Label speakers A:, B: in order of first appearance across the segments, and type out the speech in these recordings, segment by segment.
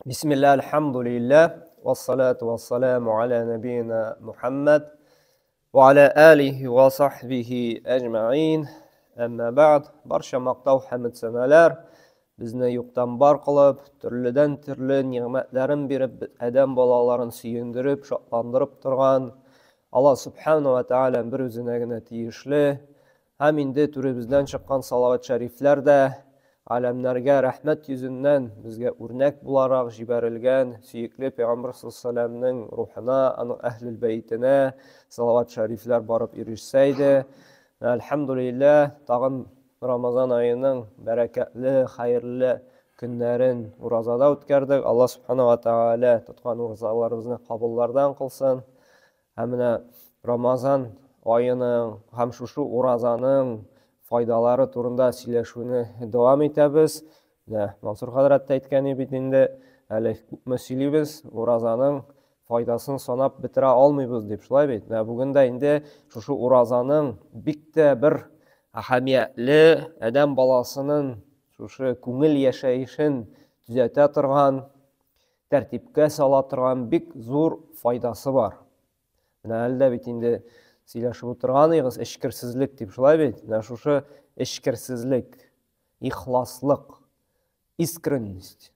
A: Бисмилла, альхамдулилля, вассалату вассаламу аля набина Мухаммад, ва аля алихи ва сахбихи әҗмәгин. Әмма бәгъд, барча мактау һәм сәналар безне юктан бар кылып, төрледән төрле нигъмәтләрен биреп, адәм балаларын сөендереп, шатландырып торган Аллаһ субхану ва тааля бер үзенә генә тиешле. Һәм инде түребездән чыккан салават шәрифләр дә галәмнәргә рәхмәт йөзеннән безгә үрнәк буларак җибәрелгән сөекле Пәйгамбер саллаллаһу рухына, аның әһлел бәйтенә салават шәрифләр барып ирешсә иде. Әлхәмдулилләһ, тагын Рамазан аеның бәрәкәтле, хәерле көннәрен уразада үткәрдек. Аллаһ субхана ва тааля тоткан уразаларыбызны кабуллардан кылсын. Һәм менә Рамазан аеның һәм шушы уразаның файдалары турында сөйләшүне дәвам итәбез. Менә Мансур хәзрәт тә әйткән бит инде, әле күпме сөйлибез, уразаның файдасын санап бетерә алмыйбыз дип, шулай бит? Менә бүген дә инде шушы уразаның бик тә бер әһәмиятле адәм баласының шушы күңел яшәешен төзәтә торган, тәртипкә сала торган бик зур файдасы бар. Менә әле дә бит инде сөйләшеп утырган идегез, эчкерсезлек дип, шулай бит? Менә шушы эчкерсезлек, ихласлык, искренность.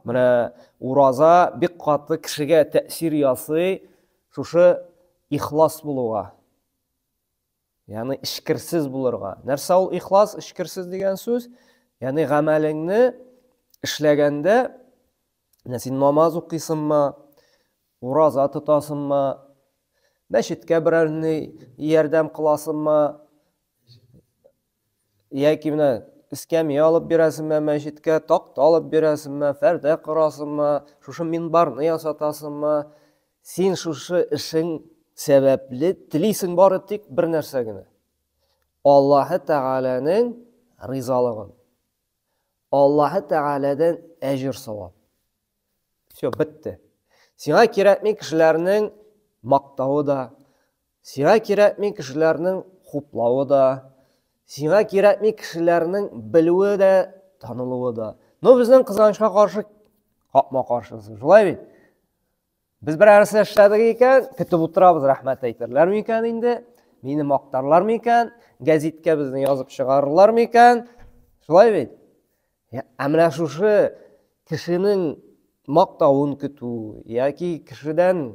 A: Менә ураза бик каты кешегә тәэсир ясый, шушы ихлас булуга. Ягъни эчкерсез булырга. Нәрсә ул ихлас, эчкерсез дигән сүз? Ягъни гамәлеңне эшләгәндә, менә син намаз укыйсыңмы, ураза тотасыңмы, мәчеткә берәрне ярдәм кыласыңмы, яки менә эскәмия алып бирәсеңме мәчеткә, такта алып бирәсеңме, фәрдә корасыңмы, шушы минбарны ясатасыңмы, син шушы эшең сәбәпле телисең бары тик бер нәрсә генә. Аллаһы Тәгаләнең ризалыгын. Аллаһы Тәгаләдән әҗер савап. Все, бетте. Сиңа кирәкми кешеләрнең мактавы да, сиңа кирәкми кешеләрнең хуплавы да, сиңа кирәкми кешеләрнең белүе дә, танылуы да. Но безнең кызганычка каршы капма-каршысы. Шулай бит? Без бер нәрсә эшләдек икән, көтеп утырабыз, рәхмәт әйтерләр микән инде, мине мактарлар микән, гәзиткә безне язып чыгарырлар микән? Шулай бит? Ә менә шушы кешенең мактавын көтү яки кешедән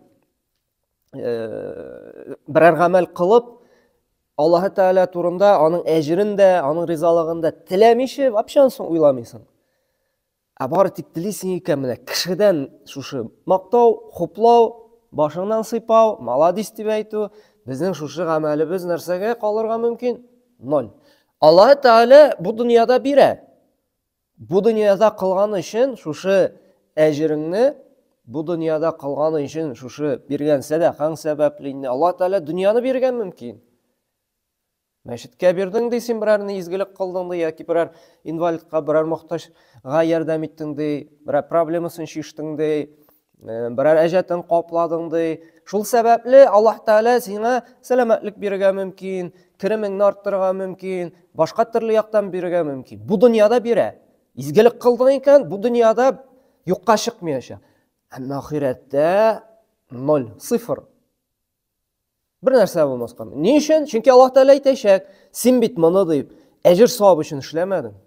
A: берәр гамәл кылып, Аллаһы Тәгалә турында аның әҗерен дә, аның ризалыгын да теләмичә, вообще анысын уйламыйсың. Ә бары тик телисең икән, менә кешедән шушы мактау, хуплау, башыңнан сыйпау, маладис дип әйтү, безнең шушы гамәлебез нәрсәгә калырга мөмкин? Ноль. Аллаһ Тәгалә бу дөньяда бирә. Бу дөньяда кылган өчен шушы әҗереңне, бу дөньяда кылган өчен шушы биргән сәдакаң сәбәпле инде Аллаһ Тәгалә дөньяны биргән мөмкин. Мәчеткә бирдең ди, син берәрне изгелек кылдың ди, яки берәр инвалидка, берәр мохтаҗга ярдәм иттең ди, берәр проблемасын чиштең ди, берәр әҗәтен капладың ди. Шул сәбәпле Аллаһ Тәгалә сиңа сәламәтлек бирергә мөмкин, керемеңне арттырырга мөмкин, башка төрле яктан бирергә мөмкин. Бу дөньяда бирә. Изгелек кылдың икән, бу дөньяда юкка чыкмаячак. Әмма ахирәттә ноль, цифр. Бер нәрсә булмаска. Ни өчен? Чөнки Аллаһ Тәгалә әйтәчәк, син бит моны дип әҗер савап өчен эшләмәдең.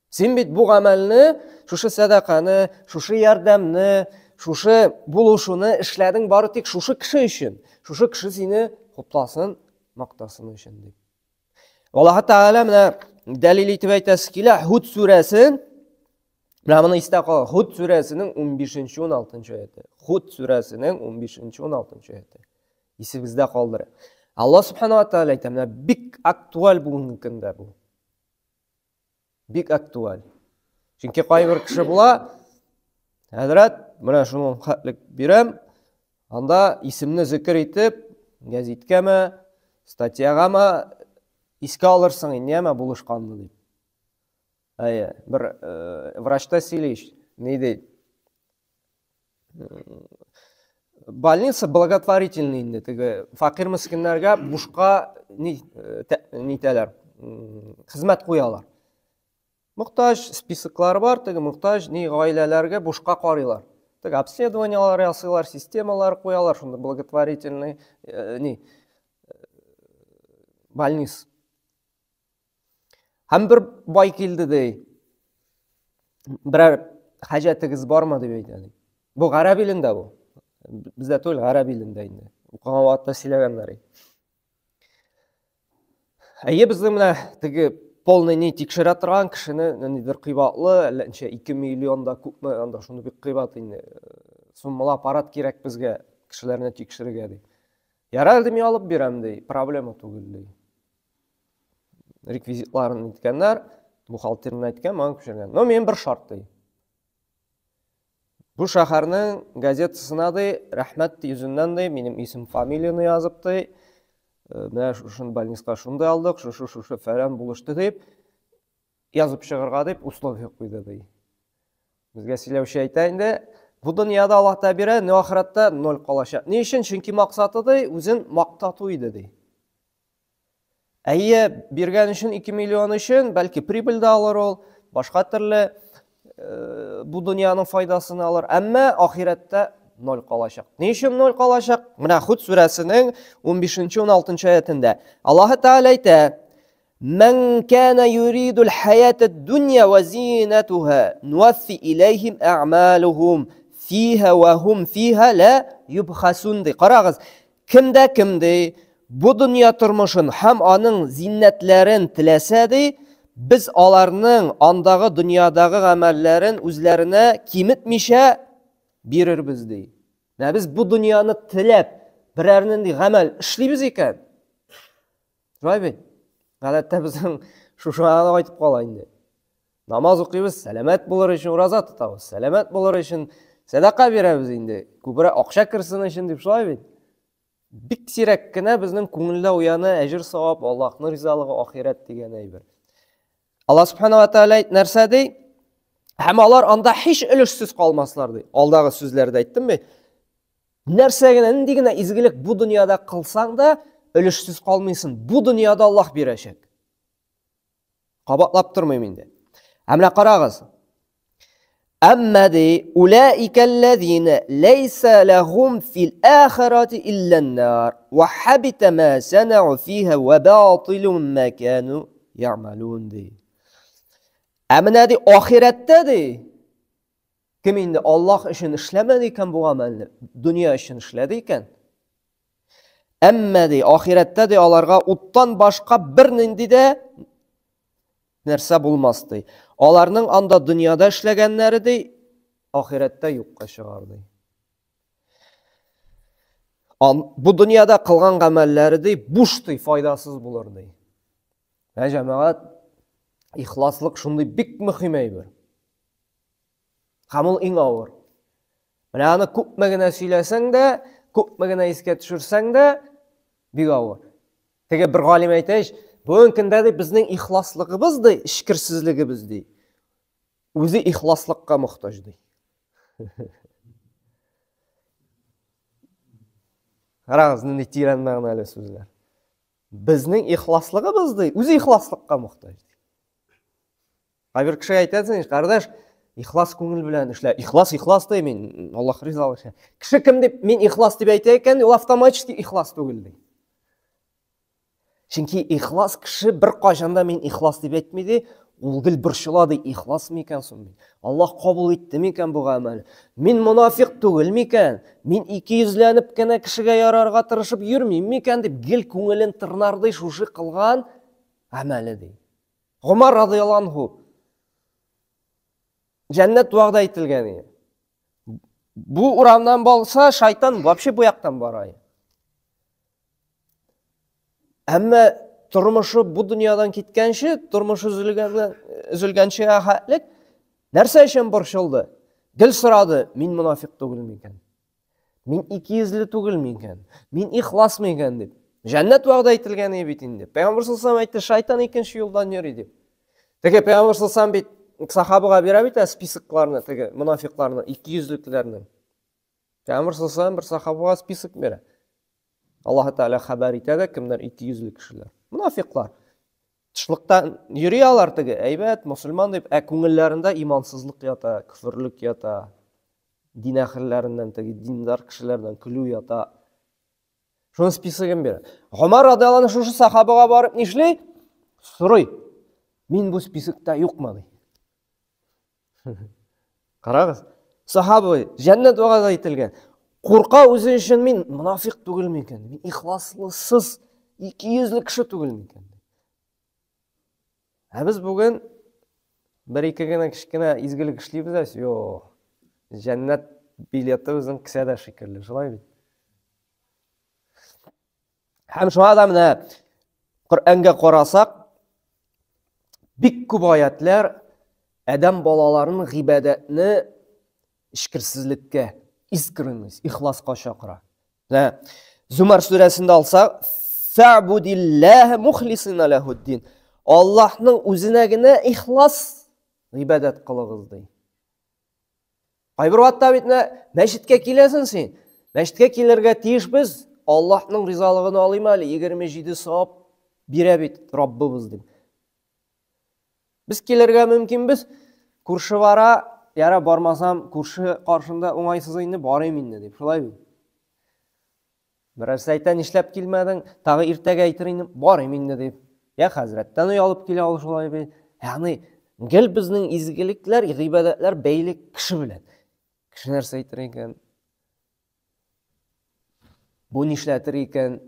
A: Син бит бу гамәлне, шушы сәдаканы, шушы ярдәмне, шушы булышуны эшләдең бары тик шушы кеше өчен. Шушы кеше сине хупласын, мактасын өчен дип. Аллаһ Тәгалә менә дәлил итеп әйтәсе килә, Һуд сүрәсен Менә моны истә кал. Худ сүрәсенең 15-16 аяты. Худ сүрәсенең 15-16 аяты. Исегездә калдыры. Аллаһ субхана ва тааля әйтә, менә бик актуаль бүгенге көндә бу. Бик актуаль. Чөнки кайбер кеше була, хәзрәт, менә шуның хәтлек бирәм, анда исемне зикер итеп, гәзиткәме, статьягамы искә алырсың инде, яме булышканны дип. Әйе, бер врач та сөйли, ни ди? Больница благотворительный инде, теге факир мескеннәргә бушка ни нитәләр, хезмәт куялар. Мохтаҗ списоклары бар, теге мохтаҗ ни гаиләләргә бушка карыйлар. Теге обследованиелар ясыйлар, системалар куялар, шунда благотворительный э, ни э, больниц. Һәм бер бай килде ди. Берәр хаҗәтегез бармы дип әйтә ди. Бу гарәп илендә бу. Бездә түгел, гарәп илендә инде. Укыган вакытта сөйләгәннәр. Әйе, безнең менә теге полный ни тикшерә торган кешене ниндидер кыйбатлы, әллә ничә 2 миллион да күпме, анда шуны бик кыйбат инде. Суммалы аппарат кирәк безгә кешеләрне тикшерергә ди. Ярар, ди, мин алып бирәм ди, проблема түгел ди. Реквизитларын әйткәннәр, бухгалтерына әйткән, маңа күчергән. Но минем бер шарт ди. Бу шәһәрнең газетасына ди, рәхмәт йөзеннән ди, минем исем фамилияне язып ди, э, менә шушын больницага шундый алдык, шушы шушы фәлән булышты дип язып чыгарга дип условие куйды ди. Безгә сөйләүче әйтә инде, бу дөньяда Аллаһ та бирә, но ахирәттә ноль калачак. Ни өчен? Чөнки максаты ди, үзен мактату иде ди. Әйе, биргән өчен 2 миллион өчен, бәлки прибыль дә алыр ул, башка төрле э, бу дөньяның файдасын алыр. Әмма ахирәттә ноль калачак. Ни өчен ноль калачак? Менә Худ сүрәсенең 15-16 аятендә Аллаһы Тәгалә әйтә: "Ман кана юридул хаятад дунья ва зинатуха, нуаффи илейхим а'малухум фиха ва хум фиха ла юбхасун" ди. Карагыз, Кем дә кем, ди, бу дөнья тормышын һәм аның зиннәтләрен теләсә, ди, без аларның андагы дөньядагы гамәлләрен үзләренә киметмичә бирербез, ди. Менә без бу дөньяны теләп берәр нинди гамәл эшлибез икән, шулай бит? Гадәттә безнең шушыга гына кайтып кала инде. Намаз укыйбыз, сәламәт булыр өчен ураза тотабыз, сәламәт булыр өчен сәдака бирәбез инде. Күбрәк акча керсен өчен дип шулай бит. Бик сирәк кенә безнең күңелдә уяна әҗер савап, Аллаһның ризалыгы, ахирәт дигән әйбер. Аллаһ субхана ва тааля нәрсә ди? Һәм алар анда һич өлешсез калмаслар ди. Алдагы сүзләрдә әйттем бит. Нәрсә генә, нинди генә изгелек бу дөньяда кылсаң да, өлешсез калмыйсың. Бу дөньяда Аллаһ бирәчәк. Кабатлап тормыйм инде. Ә менә карагыз. Әмма ди, улаикаллазина ләйсә ләһум фил ахирати иллән-нар ва хабита ма санау фиха ва батилун ма кану я'малун ди. Ә менә ди ахирәттә ди, кем инде Аллаһ өчен эшләмәде икән бу гамәлне, дөнья өчен эшләде икән, Әмма ди, ахирәттә ди аларга уттан башка бернинди дә нәрсә булмас ди. Аларның анда дөньяда эшләгәннәре ди, ахирәттә юкка чыгар ди. Ан, бу дөньяда кылган гамәлләре ди, буш ди, файдасыз булыр ди. Ә җәмәгать, ихласлык шундый бик мөһим әйбер. Һәм ул иң авыр. Менә аны күпме генә сөйләсәң дә, күпме генә искә төшерсәң дә, бик авыр. Теге бер галим әйтә ич, бүгенге көндә ди безнең ихласлыгыбыз ди, эчкерсезлегебез ди. Үзе ихласлыкка мохтаҗ ди. Карагыз, нинди тирән мәгънәле сүзләр. Безнең ихласлыгыбыз ди, үзе ихласлыкка мохтаҗ ди. Кайбер кешегә әйтәсең, кардәш, ихлас күңел белән эшлә. Ихлас, ихлас ди мин, Аллаһ ризалыгы өчен. Кеше кем дип мин ихлас дип әйтә икән, ул автоматически ихлас түгел ди. Чөнки ихлас кеше бер кайчан да мин ихлас дип әйтми ди, ул гел борчыла ди, ихлас микән соң мин? Аллаһ кабул итте микән бу гамәлне? Мин монафик түгел микән? Мин икейөзләнеп кенә кешегә ярарга тырышып йөрмим микән дип гел күңелен тырнар ди шушы кылган гамәле ди. Гомар радыяллаһу анһу җәннәт вәгъдә ителгән иде. Бу урамнан барса, шайтан вообще бу яктан бара. Әмма тормышы бу дөньядан киткәнче, тормышы өзелгәннән өзелгәнче хәтлек нәрсә өчен борчылды? Гел сорады, мин монафик түгел микән? Мин икейөзле түгел микән? Мин ихлас микән дип. Җәннәт вәгъдә ителгән иде бит инде. Пәйгамбер саллаллаху әйтте, шайтан икенче юлдан йөри дип. Теге пәйгамбер саллаллаху бит сахабага бирә бит списокларны, теге монафикларны, икейөзлекләрне. Пәйгамбер саллаллаху бер сахабага список бирә. Аллаһ Тәгалә хәбәр итә дә, кемнәр икейөзле кешеләр. Монафиклар. Тышлыктан йөри алар теге, әйбәт, мосылман дип, ә күңелләрендә имансызлык ята, көферлек ята. Дин әһелләреннән теге диндар кешеләрдән көлү ята. Шуның списогын бирә. Гомар радиаллаһу шушы сахабага барып нишли? Сорый. Мин бу списокта юкмы ди. Карагыз. Сахаба җәннәт вәгъдә ителгән. Курка үзе өчен мин монафик түгел микән? Мин ихласлысыз, икейөзле кеше түгел микән? Ә без бүген бер-ике генә кечкенә изгелек эшлибез дә, юк. Җәннәт билеты безнең кесәдә шикелле, шулай бит? Һәм шуңа да менә Коръәнгә карасак, бик күп аятлар адәм балаларын гыйбадәтне эчкерсезлеккә, искренность, ихласка чакыра. Менә Зумар сүрәсендә алсак, фәбудиллаһ мухлисина ләһуддин. Аллаһның үзенә генә ихлас гыйбадәт кылыгыз ди. Кайбер вакытта бит менә мәчеткә киләсең син. Мәчеткә килергә тиешбез. Аллаһның ризалыгын алыйм әле, 27 савап бирә бит Раббыбыз дип. Без килергә мөмкинбез. Күрше бара, яра бармасам, күрше каршында уңайсыз инде, барыйм инде дип. Шулай бит. Берәрсе әйтә, нишләп килмәдең? Тагы иртәгә әйтер инде, барыйм инде дип. Я хәзрәттән оялып килә ул шулай бит. Ягъни гел безнең изгелекләр, гыйбадәтләр бәйле кеше белән. Кеше нәрсә әйтер икән? Бу нишләтер икән?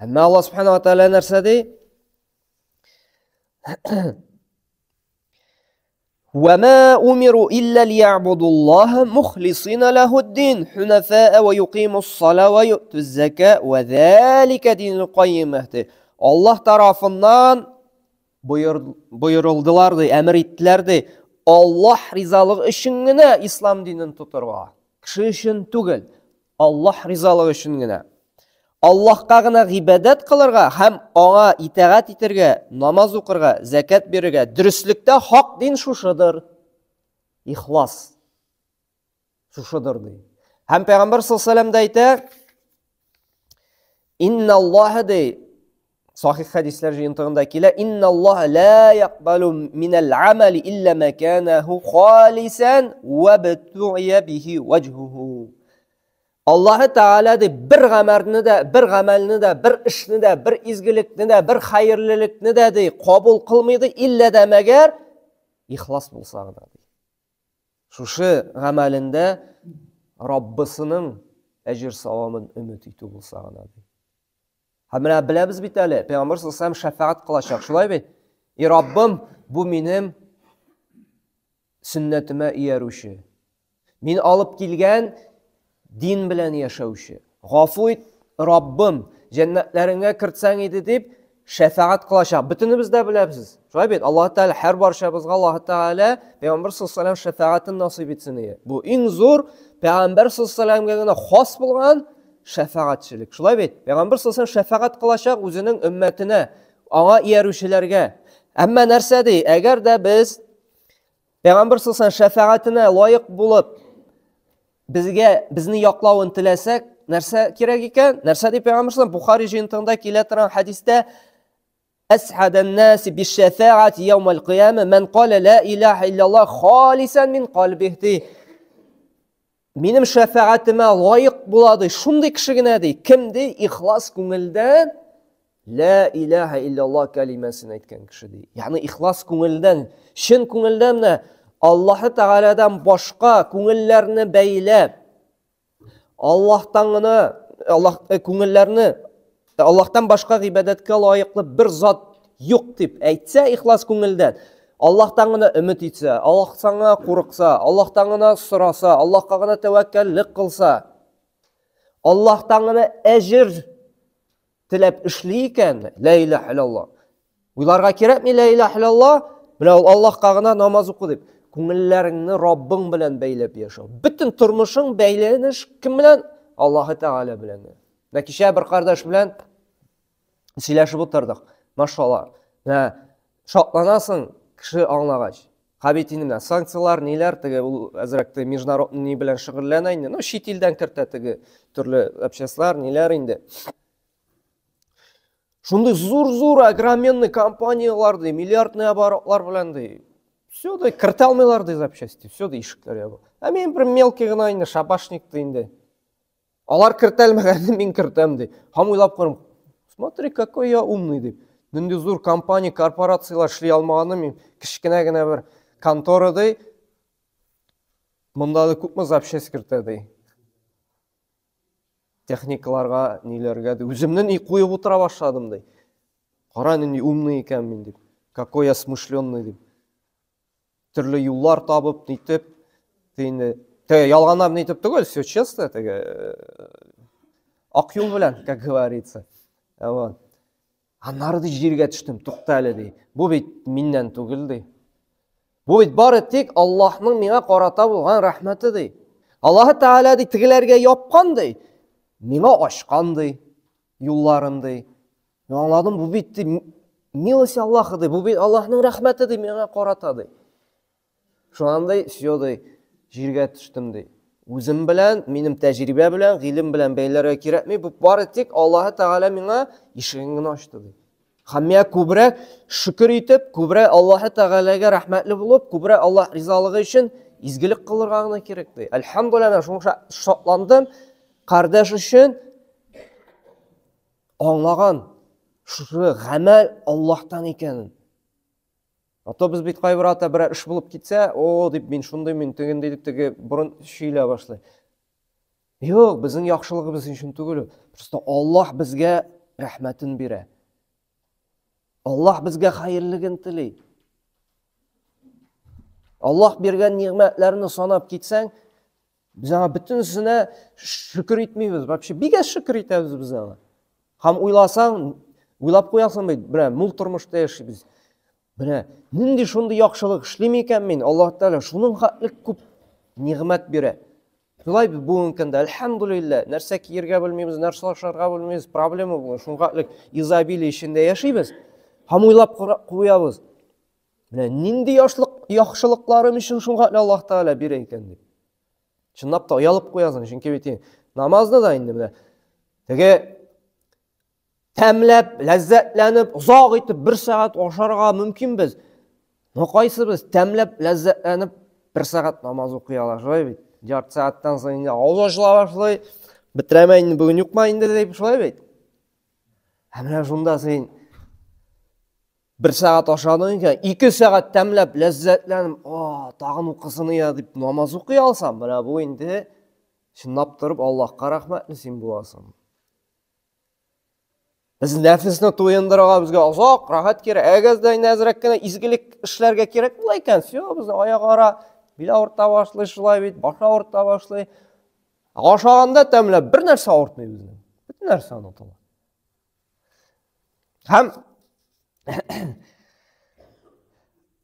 A: Әмма Аллаһ субхана ва тааля нәрсә ди? وما أمروا إلا ليعبدوا الله مخلصين له الدين حنفاء ويقيموا الصلاة ويؤتوا الزكاة وذلك دين القيمة Аллаһ тарафыннан боерылдылар ди, әмер иттеләр ди. Аллаһ ризалыгы өчен генә ислам динен тотырга. Кеше өчен түгел. Аллаһ ризалыгы өчен генә. Аллаһка гына гыйбадәт кылырга һәм аңа итагать итәргә, намаз укырга, зәкят бирергә, дөреслектә хак дин шушыдыр. Ихлас. Шушыдыр ди. Һәм Пәйгамбәр саллаллаху алейһи дә әйтә, Инна Аллаһ ди, сахих хәдисләр җыентыгында килә, Инна Аллаһ ла якбалу минәл амали илля ма канаху халисан ва бтуия бихи ваҗһуху. Аллаһы Тәгалә ди, бер гамәлне дә, бер гамәлне дә, бер эшне дә, бер изгелекне дә, бер хәерлелекне дә ди, кабул кылмый ди, иллә дә мәгәр ихлас булса гына ди. Шушы гамәлендә Раббысының әҗер савабын өмет итү булса гына ди. Һәм менә беләбез бит әле, Пәйгамбер саллаллаху алейһи шәфәгать кылачак, шулай бит? И Раббым, бу минем сөннәтемә иярүче. Мин алып килгән дин белән яшәүче. Гафу ит, Раббым, җәннәтләреңә кертсәң иде дип шәфәгать кылачак. Бөтенебез дә беләбез. Шулай бит? Аллаһ Тәгалә һәр барчабызга Аллаһ Тәгалә Пәйгамбер саллаллаху алейһи шәфәгатен насыйп итсен иде. Бу иң зур Пәйгамбәр саллаллаху алейһи генә хас булган шәфәгатьчелек. Шулай бит? Пәйгамбәр саллаллаху алейһи шәфәгать кылачак үзенең өммәтенә, аңа иярүчеләргә. Әмма нәрсә ди? Әгәр дә без Пәйгамбер саллаллаху шәфәгатенә лаек булып, безгә безне яклавын теләсәк, нәрсә кирәк икән? Нәрсә ди Пәйгамбер саллаллаху Бухари җыентыгында килә торган хәдистә Әсхадан наси бишшәфәгати яумал кыяма ман кала ла илаһа иллаллах халисан мин калбих ди. Минем шәфәгатемә лаек була ди. Шундый кеше генә ди. Кем ди? Ихлас күңелдән Ла илаһа иллаллах кәлимәсен әйткән кеше ди. Ягъни ихлас күңелдән, чын күңелдән менә Аллаһы Тәгаләдән башка күңелләрне бәйләп, Аллаһтан гына Аллаһ э, күңелләрне Аллаһтан башка гыйбадәткә лаеклы бер зат юк дип әйтсә ихлас күңелдән, Аллаһтан гына өмет итсә, Аллаһтан гына курыкса, Аллаһтан гына сораса, Аллаһка гына тәвәккәллек кылса, Аллаһтан гына әҗер теләп эшли икән, ла илаһ иллаллаһ. Уйларга кирәкми ла илаһ иллаллаһ, менә ул Аллаһка гына намаз укы дип. Күңелләреңне Раббың белән бәйләп яшәү. Бөтен тормышың бәйләнеш кем белән? Аллаһы Тәгалә белән. Менә кичә бер кардәш белән сөйләшеп утырдык. Машалла. Менә шатланасың, кеше аңлагач. Ха бит инде менә санкцияләр, ниләр, теге ул әзрәк теге международный ни белән шөгыльләнә инде. Ну, чит илдән кертә теге төрле обществолар, ниләр инде. Шундый зур-зур огроменный компаниялар ди, миллиардный оборотлар белән ди. Все ди, кертә алмыйлар ди запчасти, все ди, ишекләр ябык. Ә мин бер мелкий гына инде шабашник ди инде. Алар кертә алмаганны мин кертәм ди. Һәм уйлап карыйм, смотри, какой я умный дип. Нинди зур компания, корпорациялар эшли алмаганны мин кечкенә генә бер контора ди. Монда да күпме запчасть кертә ди. Техникаларга, ниләргә ди. Үземнән и куеп утыра башладым ди. Кара нинди умный икән мин дип. Какой я смышленный дип. Төрле юллар табып, нитеп, инде теге ялганлап нитеп түгел, все честно, теге ак юл белән, как говорится. Вот. Аннары ди җиргә төштем, тукта әле ди. Бу бит миннән түгел ди. Бу бит бары тик Аллаһның миңа карата булган рәхмәте ди. Аллаһы Тәгалә ди тегеләргә япкан ди, миңа ачкан ди юлларын ди. Мин аңладым, бу бит ди милость Аллаһы ди, бу бит Аллаһның рәхмәте ди миңа карата ди. Шуннан ди, все ди, җиргә төштем ди. Үзем белән, минем тәҗрибә белән, гыйлем белән бәйләргә кирәкми. Бу бары тик Аллаһы Тәгалә миңа ишеген генә ачты ди. Һәм миңа күбрәк шөкер итеп, күбрәк Аллаһы Тәгаләгә рәхмәтле булып, күбрәк Аллаһ ризалыгы өчен изгелек кылырга гына кирәк ди. Әлхәмдүлилләһ, мен шуңа шатландым. Кардәш өчен аңлаган шушы гамәл Аллаһтан икәнен. А то без бит кайбер ата берәр эш булып китсә, о дип мин шундый, мин тегендей дип теге борын чөйлә башлый. Юк, безнең яхшылыгыбыз өчен түгел. Просто Аллаһ безгә рәхмәтен бирә. Аллаһ безгә хәерлеген тели. Аллаһ биргән нигъмәтләрне санап китсәң, без аңа бөтенесенә шөкер итмибез. Вообще бик әз шөкер итәбез без аңа. Һәм уйласаң, уйлап куясың бит, менә мул тормышта яшибез. Менә нинди шундый яхшылык эшлим икән мин, Аллаһ Тәгалә шуның хәтле күп нигъмәт бирә. Шулай бит бүгенге көндә, әлхәмдүлилләһ, нәрсә киергә белмибез, нәрсә ашарга белмибез, проблема бүген шуңа хәтле изобилие эчендә яшибез. Һәм уйлап куябыз. Менә нинди яшлык, яхшылыкларым өчен шуңа Аллаһ Тәгалә бирә икән дип. Чынлап та оялып куясың, чөнки бит намазны да инде менә теге тәмләп, ләззәтләнеп, озак итеп бер сәгать ашарга мөмкин без. Но кайсыбыз тәмләп, ләззәтләнеп бер сәгать намаз укый ала, шулай бит? Ярты сәгатьтән соң инде авыз ачыла башлый. Бетерәме инде бүген юкмы инде дип, шулай бит? Ә менә шунда син бер сәгать ашадың икән, ике сәгать тәмләп, ләззәтләнеп, о, тагын укысын я дип намаз укый алсам, менә бу инде чынлап торып Аллаһка рәхмәтле син буласың. Без нәфесне туендырырга безгә озак рәхәт кирәк. Әгәр дә инде әзрәк кенә изгелек эшләргә кирәк була икән, все, безнең аяк ара, бил авырта башлый, шулай бит, баш авырта башлый. Ашаганда тәмләп бер нәрсә авыртмый безнең. Бөтен нәрсә онытыла. Һәм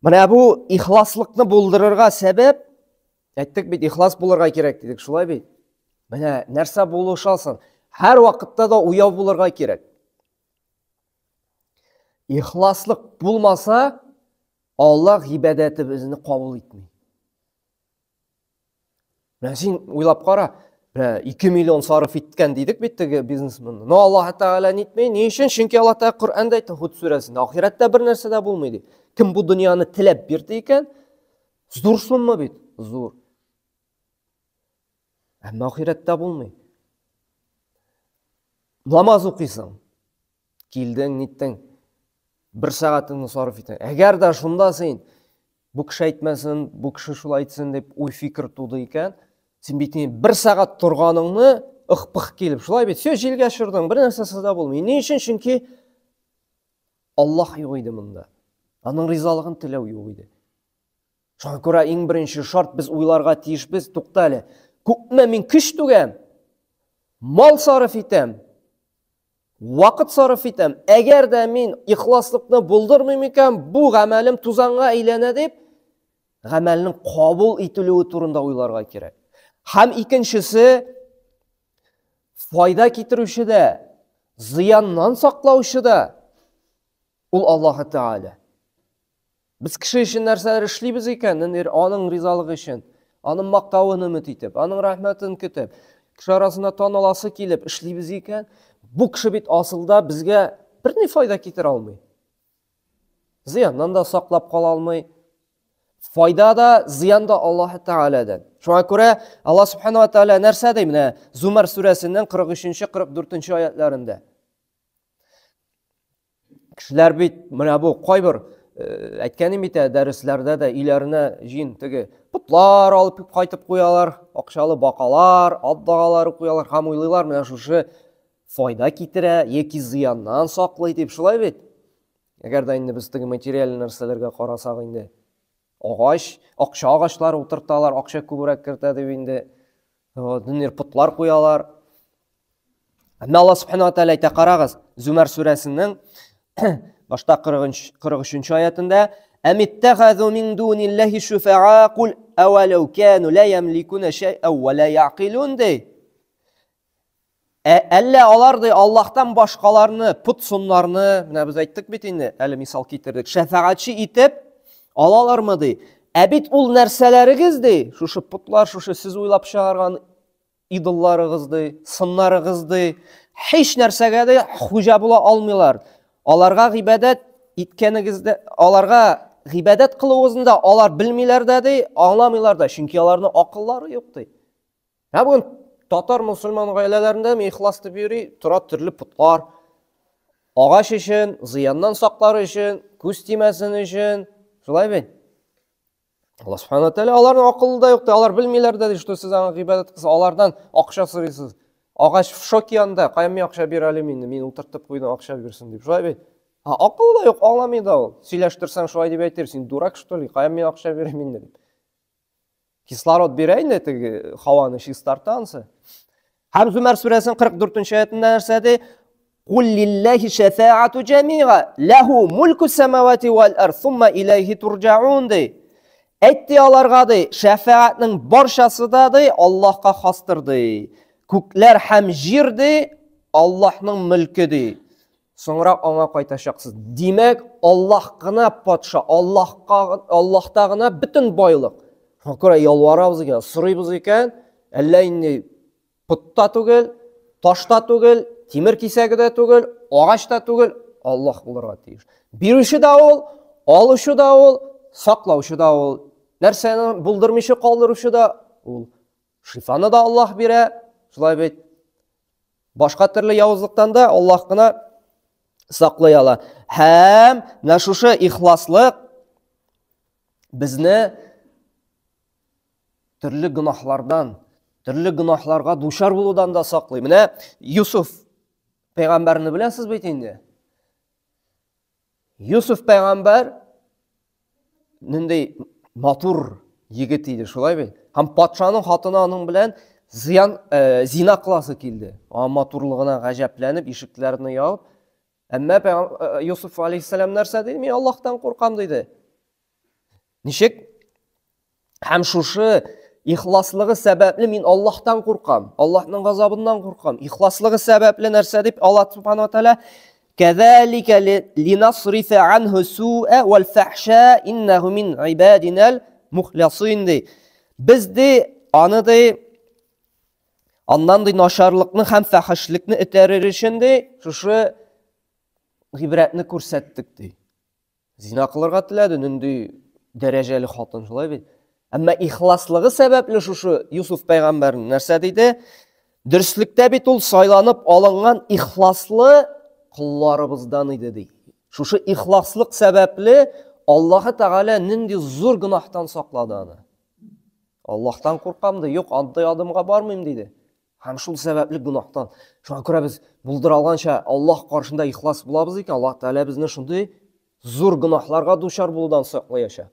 A: менә бу ихласлыкны булдырырга сәбәп, әйттек бит, ихлас булырга кирәк дидек, шулай бит? Менә нәрсә булышасың? Һәр вакытта да уяу булырга кирәк. Ихласлык булмаса, Аллаһ гыйбадәтебезне кабул итми. Менә син уйлап кара, менә 2 миллион сарыф иткән дидек бит теге бизнесменны. Но Аллаһ Тәгалә нитми. Ни өчен? Чөнки Аллаһ Тәгалә Коръәндә әйтте, Һуд сүрәсендә, ахирәттә бер нәрсә дә булмый ди. Кем бу дөньяны теләп бирде икән, зур сумма бит, зур. Әмма ахирәттә булмый. Намаз укыйсың. Килдең, ниттең, бер сәгатеңне сарыф иттең. Әгәр дә шунда син бу кеше әйтмәсен, бу кеше шулай әйтсен дип уй-фикер туды икән, син бит инде бер сәгать торганыңны ых-пых килеп, шулай бит, все җилгә очырдың, бер нәрсәсе дә булмый. Ни өчен? Чөнки Аллаһ юк иде монда. Аның ризалыгын теләү юк иде. Шуңа күрә иң беренче шарт без уйларга тиешбез, тукта әле. Күпме мин көч түгәм, мал сарыф итәм, вакыт сарыф итәм. Әгәр дә мин ихласлыкны булдырмыйм икән, бу гамәлем тузанга әйләнә дип, гамәлнең кабул ителүе турында уйларга кирәк. Һәм икенчесе, файда китерүче дә, зыяннан саклаучы да ул Аллаһы Тәгалә. Без кеше өчен нәрсәләр эшлибез икән, нинди аның ризалыгы өчен, аның мактавын өмет итеп, аның рәхмәтен көтеп, кеше арасында таныласы килеп эшлибез икән, бу кеше бит асылда безгә берни файда китерә алмый. Зыяннан да саклап кала алмый. Файда да, зыян да Аллаһ Тәгаләдән. Шуңа күрә Аллаһ Субхану ва Тәгалә нәрсә ди менә Зумар сүрәсенең 43-44 аятларында. Кешеләр бит менә бу кайбер э, әйткәнем бит дәресләрдә дә өйләренә җыен теге потлар алып кайтып куялар, акчалы бакалар, ат дагалары куялар һәм уйлыйлар менә шушы файда китерә яки зыяннан саклый дип шулай бит. Әгәр дә инде без теге материаль нәрсәләргә карасак инде агач, акча агачлары утырталар, акча күбрәк кертә дип инде дөнья потлар куялар. Әмма Аллаһ Субхану ва Тааля әйтә, карагыз, Зумар сүрәсенең башта 43 аятында Әмиттахазу мин дуниллаһи шуфаа кул авалау кану ла ямликуна шай'а ва ла яъкилун ди. Ә, әллә алар ди Аллаһтан башкаларны, пут сыннарны, менә без әйттек бит инде, әле мисал китердек, шәфәгатьче итеп алалармы ди. Ә бит ул нәрсәләрегез ди, шушы потлар, шушы сез уйлап чыгарган идолларыгыз ди, сыннарыгыз ди, һич нәрсәгә дә хуҗа була алмыйлар. Аларга гыйбадәт иткәнегездә, аларга гыйбадәт кылуыгызны да алар белмиләр дә ди, аңламыйлар да, чөнки аларның акыллары юк ди. Ә бүген татар мусульман гаиләләрендә мин ихлас дип йөри, тора төрле потлар. Агач өчен, зыяннан саклар өчен, күз тимәсен өчен. Шулай бит? Алла субхана тәгалә аларның акылы да юк, алар белмиләр дә, что сез аңа гыйбадәт кылсыз, алардан акча сорыйсыз. Агач в шоке анда, каян мин акча бирә алыйм инде, мин утыртып куйдым, акча бирсен дип. Шулай бит? А акылы да юк, аңламый да ул. Сөйләштерсәң шулай дип әйтер, син дурак что ли, каян мин акча бирәм инде дип. Кислород бирә инде теге һаваны чистарта ансы. Һәм Зумәр сүрәсенең 44 нче аятында нәрсә ди? Кул лиллахи шәфәгату җәмига, ләһу мулку самавати вал ард, сумма иләйһи турҗаун ди. Әйт ди аларга ди, шәфәгатьнең барчасы да ди Аллаһка хастыр ди. Күкләр һәм җир ди Аллаһның мөлке ди. Соңрак аңа кайтачаксыз. Димәк, Аллаһ кына патша, Аллаһка Аллаһта гына бөтен байлык. Шуңа күрә ялварабыз икән, сорыйбыз икән, әллә инде потта түгел, ташта түгел, тимер кисәге дә түгел, агач та түгел, Аллаһ булырга тиеш. Бирүче дә ул, алучы да ул, саклаучы да ул. Нәрсәне булдырмыйча калдыручы да ул. Шифаны да Аллаһ бирә, шулай бит. Башка төрле явызлыктан да Аллаһ кына саклый ала. Һәм менә шушы ихласлык безне төрле гөнаһлардан, төрле гөнаһларга дучар булудан да саклый. Менә Юсуф пәйгамбәрне беләсез бит инде. Юсуф пәйгамбәр нинди матур егет иде, шулай бит? Һәм патшаның хатыны аның белән зыян э, зина кыласы килде. Аның матурлыгына гаҗәпләнеп, ишекләрне ябып, әмма э, Юсуф алейхиссалам нәрсә диде? Мин Аллаһтан куркам диде. Ничек? Һәм шушы ихласлыгы сәбәпле мин Аллаһтан куркам, Аллаһның газабыннан куркам. Ихласлыгы сәбәпле нәрсә дип Аллаһ субхану ва тааля Кәзалика линасрифа анху суа вал фахша иннаху мин ибадинал мухласин ди. Без ди аны ди аннан ди начарлыкны һәм фәхешлекне этәрер өчен ди шушы гыйбрәтне күрсәттек ди. Зина кылырга теләде, нинди дәрәҗәле хатын, шулай бит? Әмма ихласлыгы сәбәпле шушы Юсуф пәйгамбәр нәрсә диде? Дөреслектә бит ул сайланып алынган ихласлы колларыбыздан иде ди. Шушы ихласлык сәбәпле Аллаһы Тәгалә нинди зур гөнаһтан саклады аны. Аллаһтан куркам ди, юк, андый адымга бармыйм диде. Һәм шул сәбәпле гөнаһтан. Шуңа күрә без булдыра алганча Аллаһ каршында ихлас булабыз икән, Аллаһ Тәгалә безне шундый зур гөнаһларга дучар булудан саклаячак.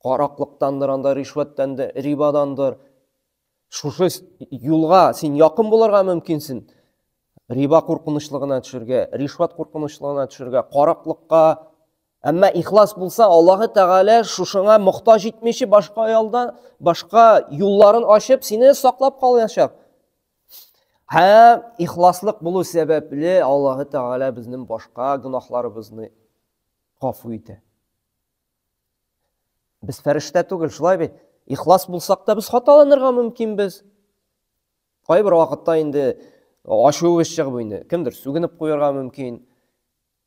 A: Караклыктандыр, анда ришвәттәндер, рибадандыр. Шушы юлга син якын булырга мөмкинсең. Риба куркынычлыгына төшергә, ришвәт куркынычлыгына төшергә, караклыкка. Әмма ихлас булса, Аллаһы Тәгалә шушыңа мохтаҗ итмичә башка ялда, башка юлларын ачып, сине саклап калачак. Һәм ихласлык булу сәбәпле Аллаһы Тәгалә безнең башка гөнаһларыбызны гафу итә. Без фәрештә түгел, шулай бит? Ихлас булсак та без хаталанырга мөмкинбез. Кайбер вакытта инде ачуыбыз чыгып инде, кемдер сүгенеп куярга мөмкин.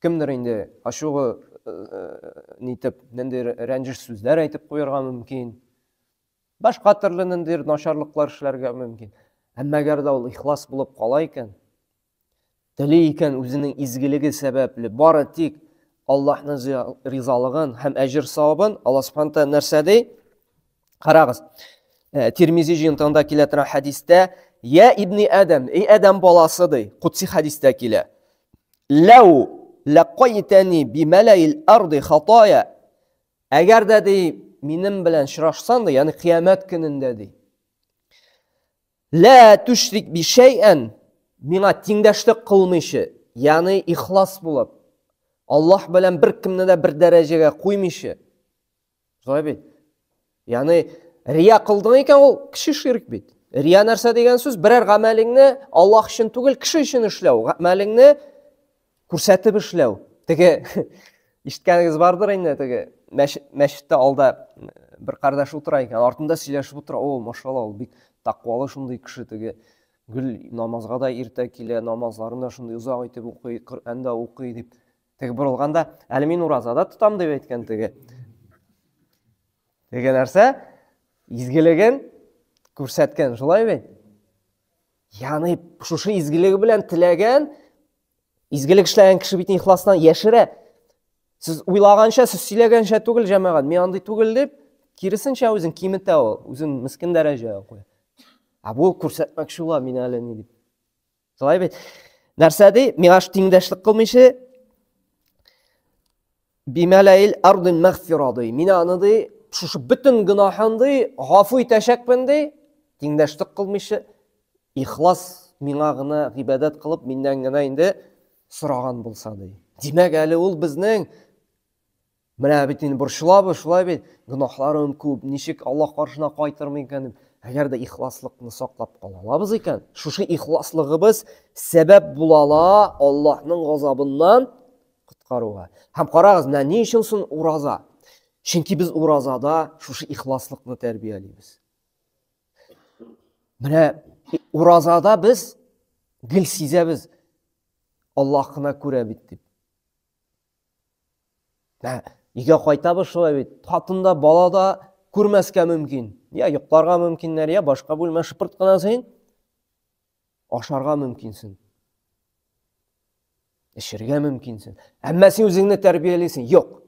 A: Кемдер инде ачуы нитеп, нинди рәнҗеш сүзләр әйтеп куярга мөмкин. Башка төрле ниндидер начарлыклар эшләргә мөмкин. Әмма әгәр дә ул ихлас булып кала икән, тели икән үзенең изгелеге сәбәпле бары тик Аллаһның ризалыгын һәм әҗер савабын, Аллаһ Субхану тәгалә нәрсә ди? Карагыз. Э, Тирмизи җыентыгында килә торган хәдистә, "Я ибни Адам, эй Адам баласы" ди, кудси хәдистә килә. Ләү ләкайтәни бимәләил арды хатая. Әгәр дә ди, минем белән очрашсаң ди, ягъни кыямәт көнендә ди. Лә түшрик би шәйән, миңа тиңдәшлек кылмыйча, ягъни ихлас булып, Аллаһ белән бер кемне дә бер дәрәҗәгә куймыйча. Шулай бит. Ягъни рия кылдың икән, ул кеше ширк бит. Рия нәрсә дигән сүз? Берәр гамәлеңне Аллаһ өчен түгел, кеше өчен эшләү. Гамәлеңне күрсәтеп эшләү. Теге ишеткәнегез бардыр инде, теге мәчеттә алда бер кардәш утыра икән, артында сөйләшеп утыра. О, машалла, ул бик тәкъвалы шундый кеше, теге гел намазга да иртә килә, намазларын да шундый озак итеп укый, Коръән дә укый дип. Теге борылганда, әле мин ураза да тотам дип әйткән теге. Теге нәрсә? Изгелеген күрсәткән, шулай бит? Ягъни шушы изгелеге белән теләгән, изгелек эшләгән кеше бит ихластан яшерә. Сез уйлаганча, сез сөйләгәнчә түгел, җәмәгать, мин андый түгел дип, киресенчә үзен киметә ул, үзен мескен дәрәҗәгә куя. Ә бу күрсәтмәкче була, мин әле ни дип. Шулай бит. Нәрсә ди? Миңа тиңдәшлек кылмыйча бимәләил ардын мәгъфира ди. Мин аны ди, шушы бөтен гөнаһын ди, гафу итәчәкмен ди, тиңдәшлек кылмыйча ихлас миңа гына гыйбадәт кылып, миннән генә инде сораган булса ди. Димәк, әле ул безнең Менә бит инде борчылабыз, шулай бит, гөнаһларым күп, ничек Аллаһ каршына кайтырмын икән дип. Әгәр дә ихласлыкны саклап кала алабыз икән, шушы ихласлыгыбыз сәбәп була ала Аллаһның газабыннан коткаруга. Һәм карагыз, менә ни өчен соң ураза? Чөнки без уразада шушы ихласлыкны тәрбиялибез. Менә уразада без гел сизәбез, Аллаһ кына күрә бит дип. Ә, өйгә кайтабыз шулай бит. Хатын да, бала да күрмәскә мөмкин. Я йокларга мөмкиннәр, я башка бүлмә шыпырт кына син. Ашарга мөмкинсең. Эчергә мөмкинсең. Әмма син үзеңне тәрбиялисең. Юк.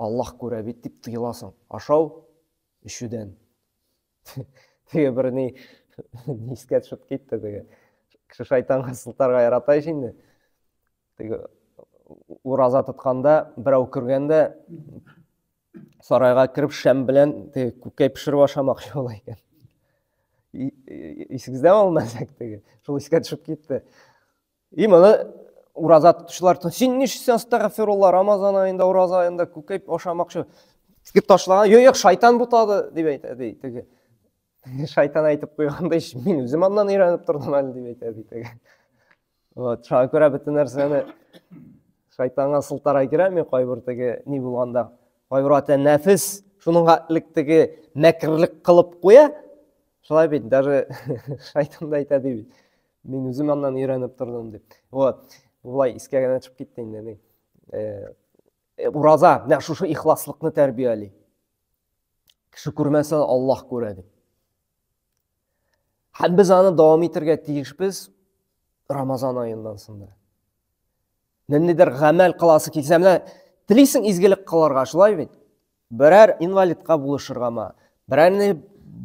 A: Аллаһ күрә бит дип тыеласың. Ашау, эчүдән. Теге бер ни искә төшеп китте теге. Кеше шайтанга сылтарга ярата ич инде. Теге ураза тотканда берәү кергәндә сарайга кереп шәм белән теге күкәй пешереп ашамакчы була икән. Исегездәме ул мәзәк теге? Шул искә төшеп китте. И моны ураза тотучылар, син нишлисең, астагфирулла, Рамазан аенда, ураза аенда күкәй ашамакчы. Дип ташлаган, юк, юк, шайтан бутады, дип әйтә, ди, теге. Шайтан әйтеп куйганда, мин үзем аннан өйрәнеп тордым әле, дип әйтә, ди, теге. Вот, шуңа күрә бөтен нәрсәне шайтанга сылтарга кирәкми, кайбер теге ни булганда, кайбер ата нәфес шуның хәтлек теге мәкерлек кылып куя. Шулай бит, даже шайтан да әйтә ди бит. Мин үзем аннан өйрәнеп тордым дип. Вот, болай искә генә төшеп китте инде ни. Э, ураза, менә шушы ихласлыкны тәрбияли. Кеше күрмәсә, Аллаһ күрә дип. Һәм без аны дәвам итәргә тиешбез Рамазан аеннан соң да. Ниндидер гамәл кыласы килсә, менә телисең изгелек кылырга, шулай бит? Берәр инвалидка булышыргамы, берәр ни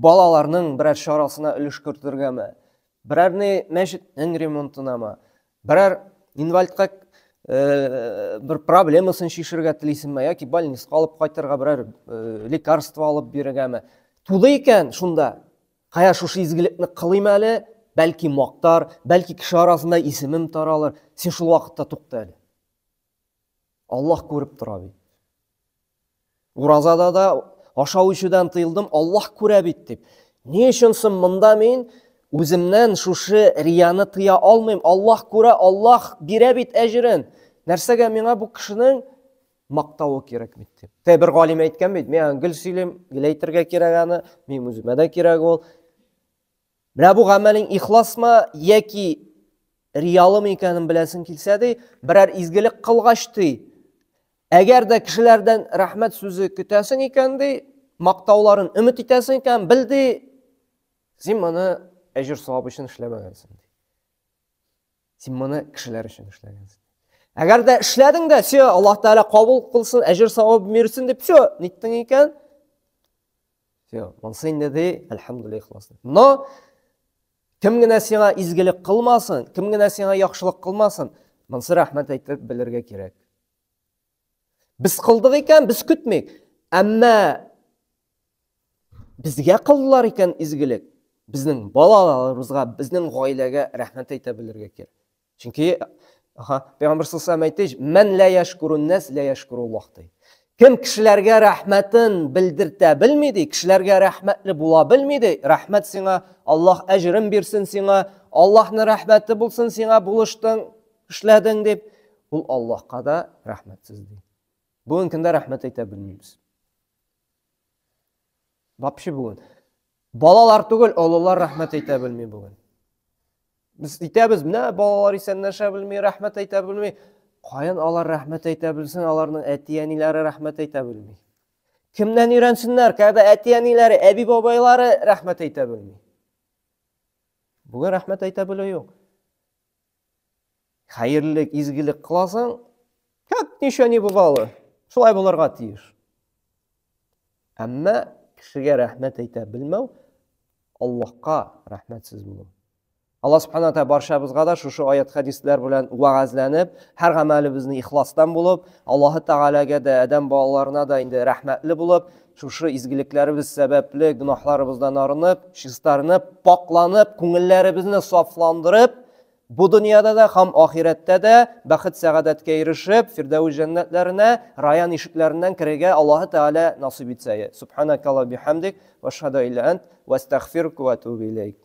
A: балаларның берәр чарасына өлеш кертергәме, берәр ни мәчетнең ремонтынамы, берәр инвалидка э, бер проблемасын чишергә телисеңме яки больницага алып кайтырга берәр э, лекарство алып бирергәме? Туды икән шунда, кая шушы изгелекне кылыйм әле, бәлки мактар, бәлки кеше арасында исемем таралыр. Син шул вакытта тукта әле. Аллаһ күреп тора бит. Уразада да ашау эчүдән тыелдым, Аллаһ күрә бит дип. Ни өчен соң монда мин үземнән шушы рияны тыя алмыйм? Аллаһ күрә, Аллаһ бирә бит әҗерен. Нәрсәгә миңа бу кешенең мактавы кирәк бит дип. Те бер галим әйткән бит, мин гел сөйлим, гел әйтергә кирәк аны, мин үземә дә кирәк ул. Менә бу гамәлең ихласмы яки риялымы икәнен беләсең килсә ди, берәр изгелек кылгач ди, әгәр дә кешеләрдән рәхмәт сүзе көтәсең икән ди, мактауларын өмет итәсең икән, бел ди, син моны әҗер савап өчен эшләмәгәнсең ди. Син моны кешеләр өчен эшләгәнсең. Әгәр дә эшләдең дә, все, Аллаһ Тәгалә кабул кылсын, әҗер савап бирсен дип, все, ниттең икән? Все, монысы инде ди, әлхәмдүлилләһ ихлас. Но кем генә сиңа изгелек кылмасын, кем генә сиңа яхшылык кылмасын, монысы рәхмәт әйтеп белергә кирәк. Без кылдык икән, без көтмик. Әмма безгә кылдылар икән изгелек, безнең балаларыбызга, безнең гаиләгә рәхмәт әйтә белергә кирәк. Чөнки аха, Пәйгамбер саллаллаху әйтте, "Мән ла яшкурун нас ла яшкуруллах" ди. Кем кешеләргә рәхмәтен белдертә белми ди, кешеләргә рәхмәтле була белми ди, рәхмәт сиңа, Аллаһ әҗрен бирсен сиңа, Аллаһның рәхмәте булсын сиңа, булыштың, эшләдең дип, ул Аллаһка да рәхмәтсез ди. Бүгенге көндә рәхмәт әйтә белмибез. Вообще бүген. Балалар түгел, олылар рәхмәт әйтә белми бүген. Без әйтәбез, менә балалар исәнләшә белми, рәхмәт әйтә белми. Каян алар рәхмәт әйтә белсен, аларның әти-әниләре рәхмәт әйтә белми. Кемнән өйрәнсеннәр, когда әти-әниләре, әби-бабайлары рәхмәт әйтә белми. Бүген рәхмәт әйтә белү юк. Хәерлек, изгелек кыласың, как ничего не бывало. Шулай булырга тиеш. Әмма кешегә рәхмәт әйтә белмәү Аллаһка рәхмәтсез булу. Аллаһ субхана тәгалә барчабызга да шушы аят хәдисләр белән вәгазьләнеп, һәр гамәлебезне ихластан булып, Аллаһы Тәгаләгә дә, адәм балаларына да инде рәхмәтле булып, шушы изгелекләребез сәбәпле гөнаһларыбыздан арынып, чистарынып, пакъланып, күңелләребезне сафландырып, Бу дөньяда да һәм ахирәттә дә бәхет-сәгадәткә ирешеп, Фирдәвес җәннәтләренә, Раян ишекләреннән керергә Аллаһы Тәгалә насыйп итсә. Субханакалла бихамдик, ва ашһаду илля ант, ва астагфирука ва атубу иләйк.